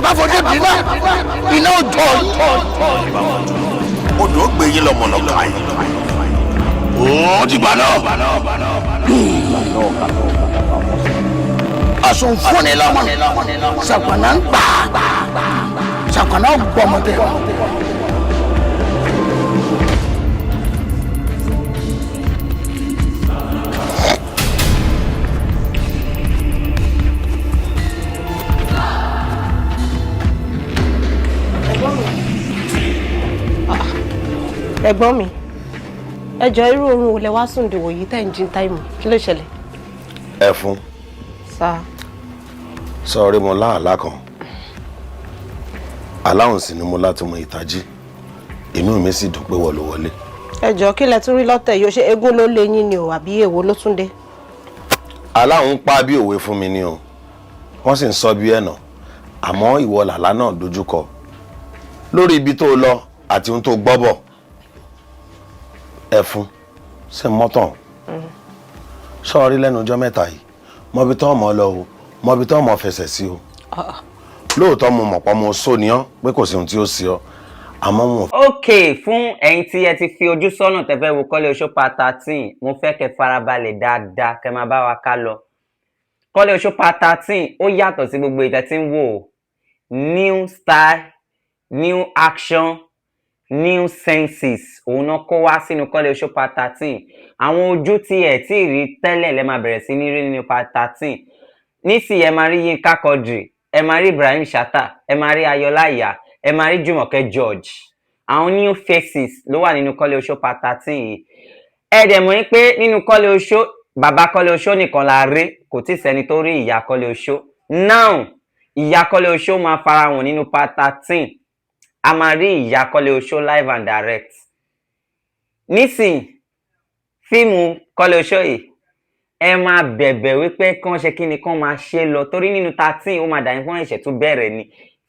Bẹ́ẹ̀ bá fojú di iná, iná ò jọ yín. Odò gbé yín lọ́mọ lọ́ka yìí. Ó ti gbà náà. Ọ̀sùn fúnni lọ́mọ, Ṣàpọ̀nà ń gbà, Ṣàpọ̀nà gbọmọdé. Ẹ̀gbọ́n mi, ẹ jọ, irú oorun wo lẹ wá sùn dìwò yìí tẹ̀ ń jí táìmù? Kí ló ṣẹlẹ̀? Ẹfun. Sá. Sọ̀rí, mo lá àlá kan. Aláhùn sì ni mo láti mọ ìtají, inú mi sì dùn pé wọ́n ló wọlé. Ẹ jọ, kí lẹ tún rí lọ́tẹ̀ yìí? Ó ṣe eégún ló lé yín ni o, àbí èwo ló tún dé? Aláhùn pa bí òwe fún mi ni o, wọ́n sì ń sọ bí ẹ̀nà, àmọ́ ìwọ làlá náà dojúkọ lórí ibi tó lọ àti ohun tó gbọ́ bọ̀. Ẹfun ṣe mọ́tàn sọ́ọ́rí lẹ́nu ọjọ́ mẹ́ta yìí, mọbi tó ọmọ lọ o, mọbi tó ọmọ fẹsẹ̀ sí o. Lóòótọ́ mo mọ̀ pọ́ mo sọ ní ọ́ pé kò sí ohun tí ó sí ọ, àmọ́ mo Ok, fún ẹ̀yin tí ẹ ti fi ojú sọ́nà tẹ́ fẹ́ wo Kọ́lé Oṣó part 13, mo fẹ́ kẹ́ farabalẹ̀ dáadáa, kẹ́ máa bá wa ká lọ. Kọ́lé Oṣó part 13, ó yàtọ̀ sí gbogbo ìtẹ́ tí ń wò ó. New style, new action, new senses, òun náà kó wá sínú Kọ́lé Oṣó part 13. Àwọn ojú tí ẹ tí ì rí tẹ́lẹ̀ lẹ́ máa bẹ̀rẹ̀ sí ní rí nínú part 13 nísìnyí. Ẹ máa rí Yínká Quadri, ẹ máa rí Ibrahim Chatta, ẹ máa rí Ayọ̀lá Ìyá, ẹ máa rí Jùmọ̀kẹ́ George. Àwọn new faces ló wà nínú Kọ́lé Oṣó part 13 yìí. Ẹ dẹ̀ mọ̀ pé nínú Kọ́lé Oṣó, bàbá Kọ́lé Oṣó nìkan la rí, kò tí ì sẹ́ni tó rí ìyá Kọ́lé Oṣó. Now, ìyá Kọ́lé Oṣó máa farahàn nínú part 13. A máa rí ìyá Kọ́lé Oṣó live and direct. Nísìn, fíìmù Kọ́lé Oṣó yìí, ẹ máa bẹ̀bẹ̀ wípé kán ṣe kí ni, kán máa ṣe lọ, torí nínú 13, ó máa dà yín fún ẹ̀ṣẹ̀ tún bẹ̀rẹ̀ ni.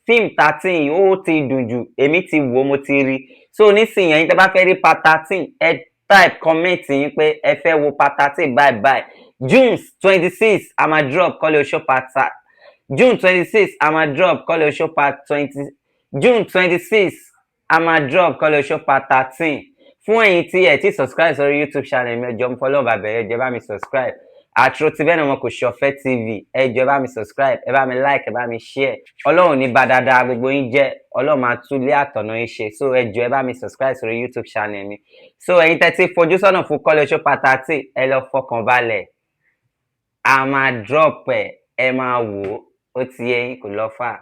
Fíìmù 13 yìí, ó ti dùn jù. Èmi ti wò ó, mo ti rí. So nísìnyí, ẹ̀yin tẹ́ bá fẹ́ rí part 13, ẹ type comment yín pé ẹ fẹ́ wo part 13. Bye bye. June 26, a máa drop Kọ́lé Oṣó part, June 26, a máa drop Kọ́lé Oṣó part 20. June 26, a máa drop Kọ́lé Oṣó part 13. Fún ẹ̀yin tí ẹ ti subscribe sórí YouTube channel mi, ẹ jọ̀ọ́, mo fọlọ́run bàbẹ̀, ẹ jọ̀ọ́, bá mi subscribe. Àtúrò bẹ́ẹ̀ náà, wọn kò ṣọ̀fẹ́ TV. Ẹ jọ̀ọ́, bá mi subscribe, ẹ bá mi like, ẹ bá mi share. Ọlọ́run ní bá dáadáa gbogbo yín jẹ́, Ọlọ́run máa tún lé àtọ̀nà yín ṣe. So ẹ jọ̀ọ́, ẹ bá mi subscribe sórí YouTube channel mi. So ẹ̀yin tẹ́ ti fojú sọ́nà fún Kọ́lé Oṣó part 13, ẹ lọ fọkàn balẹ̀, a máa drop ẹ, ẹ máa wò ó. Ó ti yẹ yín, kò lọ fà.